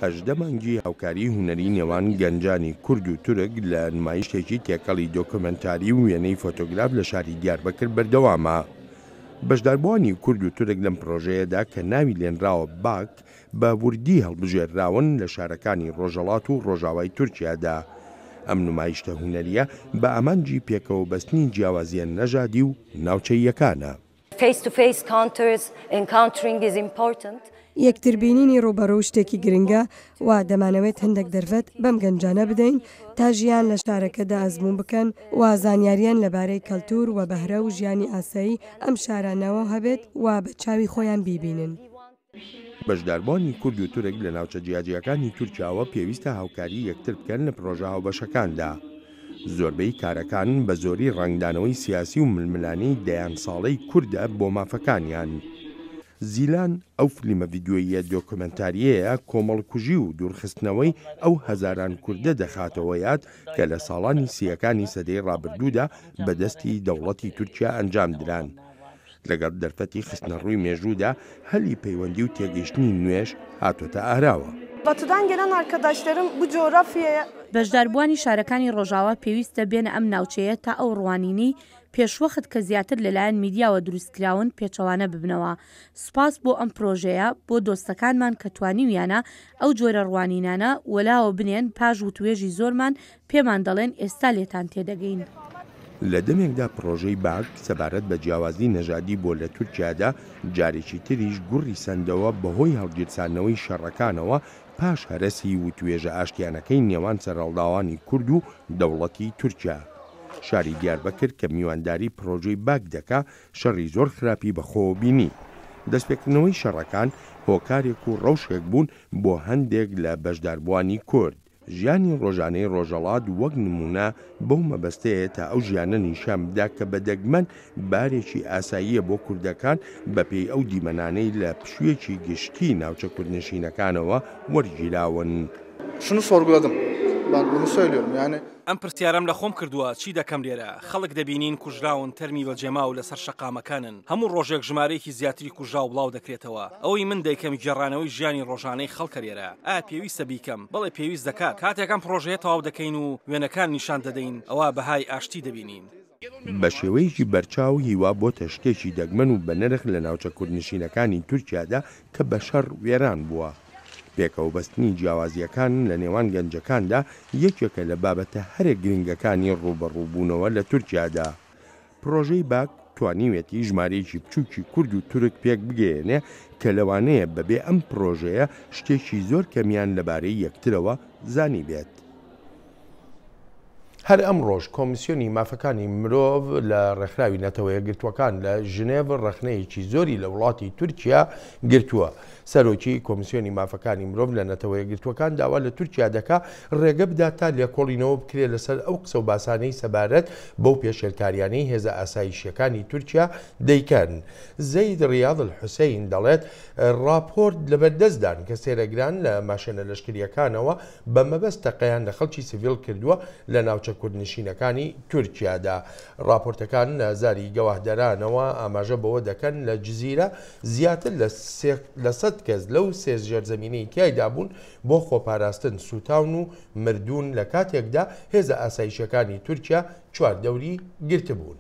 18 مانگی هاوکاریی هونەری نێوان گەنجانی کورد و تورک لە نمایشتێکی تێکەڵی دۆکۆمێنتاری و وێنەی فۆتۆگراف لە شاری دیاربەکر بەردەوامە. بەشداربووانی کورد و تورک لەم پرۆژەیەدا کە ناوی لێنراوە باک، بە وردی هەڵبژێرراون لە شارەکانی ڕۆژەڵات و ڕۆژاوای تورکیادا. ئەم نمایشتە هونەرییە بە ئامانجی پێکەوەبەستنی جیاوازییە نەژادی و ناوچەییەکانە. Face to face counters encountering is important. یەکتربینینی ڕووبەڕوو شتێکی گرنگە و دەمانەوێت هەندێک دەرفەت بەم گەنجانە بدەین تا ژیان لە شارەکەدا ئەزموون بکەن و زانیارییان لەبارەی کەلتوور و بەهرە و ژیانی ئاسایی ئەم شارانەوە هەبێت و بە چاوی خۆیان بیبینن. بەشداربووانی کورد و تورک لە ناوچە جیاجیاکانی تورکیاوە پێویستە هاوکاری یەکتر بکەن لە پرۆژە هاوبەشەکاندا. زۆربەی کارەکان بە زۆری ڕەنگدانەوەی سیاسی و ململانێی دەیان ساڵەی کوردە بۆ مافەکانیان. زیلان ئەو فلیمە ڤیدیۆییە دۆکۆمێنتارییەیە کۆمەڵکوژی و دوورخستنەوەی ئەو هەزاران کوردە دەخاتەوە یاد کە لە ساڵانی سییەکانی سەدەی ڕابردوودا بە دەستی دەوڵەتی تورکیا ئەنجام دران. لەگەڵ دەرفەتی خستنەڕووی مێژوودا هەلی پەیوەندی و تێگەیشتنی نوێش هاتۆتە ئاراوە. Batıdan gelen arkadaşlarım bu coğrafyaya. بەشداربووانی شارەکانی ڕۆژاوا پێویستە بێنە ئەم ناوچەیە تا ئەو ڕوانینەی پێشوەخت کە زیاتر لەلایەن میدیاوە دروستکراون پێچەوانە ببنەوە. سوپاس بۆ ئەم پرۆژەیە، بۆ دۆستەکانمان کە توانیویانە ئەو جۆرە ڕوانینانە وەلاوە بنێن پاش وتوێژی زۆرمان پێمان دەڵێن ئێستا لێتان تێدەگەین. لە دەمێکدا پڕۆژەی باک سەبارەت بە جیاوازی نەژادی بۆ لە تورکیادا جارێکی تریش گوڕی سەندەوە بەهۆی هەڵگیرسانەوەی شەڕەکانەوە پاش هەرەسی وتوێژە ئاشتیانەکەی نێوان سەرهەڵداوانی کورد و دەوڵەتی تورکیا. شاری دیاربەکر کە میوانداری پڕۆژەی باک دەکا شەڕی زۆر خراپی بەخۆوە بینی. دەستپێکردنەوەی شەڕەکان هۆکارێک و ڕەوشێک بوون بۆ هەندێک لە بەشداربووانی کورد. ژیانی ڕۆژانەی ڕۆژەڵات وەک نموونە بەو مەبەستەیە تا ئەو ژیانە نیشان بدا کە بە دەگمەن بارێکی ئاساییە بۆ کوردەکان بە پێی ئەو دیمەنانەی لە پشوویەکی گشتیی ناوچە کوردنشینەکانەوە وەرگیراون. Şunu sorguladım. Ben bunu söylüyorum. Yani. ئەم پرسیارەم لە خۆم کردووە، چی دەکەم لێرە؟ خەڵک دەبینین کوژراون، تەرمی بەجێماو لەسەر شەقامەکانن، هەموو ڕۆژێک ژمارەیەکی زیاتری کوژراو بڵاو دەکرێتەوە. ئەوەی من دەیکەم گێڕانەوەی ژیانی ڕۆژانەی خەڵکە لێرە. ئایا پێویستە بیکەم؟ بەڵێ پێویست دەکات. کاتێک ئەم پڕۆژەیە تەواو دەکەین و وێنەکان نیشان دەدەین، ئەوا بەهای ئاشتی دەبینین. بە شێوەیەکی بەرچاو هیوا بۆتە شتێکی دەگمەن و بەنرخ لە ناوچە کوردنشینەکانی تورکیادا کە بە شەڕ وێران بووە. پێکەوەبەستنی جیاوازییەکان لە نێوان گەنجەکاندا یەکێکە لە بابەتە هەرە گرنگەکانی ڕووبەڕووبوونەوە لە تورکیادا. پڕۆژەی باک توانیویەتی ژمارەیەکی بچووکی کورد و تورک پێک بگەیەنێ کە لەوانەیە بەبێ ئەم پڕۆژەیە شتێکی زۆر کەمیان لەبارەی یەکترەوە زانیبێت. هەر ئەمڕۆش کۆمیسیۆنی مافەکانی مرۆڤ لە ڕێکخراوی نەتەوەیەکگرتووەکان لە ژنێڤ ڕەخنەیەکی زۆری لە وڵاتی تورکیا گرتووە. سەرۆکی کۆمیسیۆنی مافەکانی مرۆڤ لە نەتەوەیەکگرتووەکان داوا لە تورکیا دەکا ڕێگە بدات تا لێکۆڵینەوە بکرێت لەسەر ئەو قسە و باسانەی سەبارەت بەو پێشێلکاریانەی هێزە ئاسایشیەکانی تورکیا دەیکەن. زەید ڕیاض الحوسەین دەڵێت ڕاپۆرت لەبەردەستدان کە سێرەگران لە ماشێنە لەشکرییەکانەوە بە مەبەست تەقەیان لە خەڵکی سڤیل کردووە لە ناوچە کوردنشینەکانی تورکیادا. ڕاپۆرتەکان لە زاری گەواهدەرانەوە ئاماژە بەوە دەکەن لە جزیرە زیاتر لە 100 کەس لەو سێ ژێرزەمینەی تیایدا بوون بۆ خۆپاراستن سووتاون و مردوون لە کاتێکدا هێزە ئاسایشیەکانی تورکیا چواردەوری گرتبوون.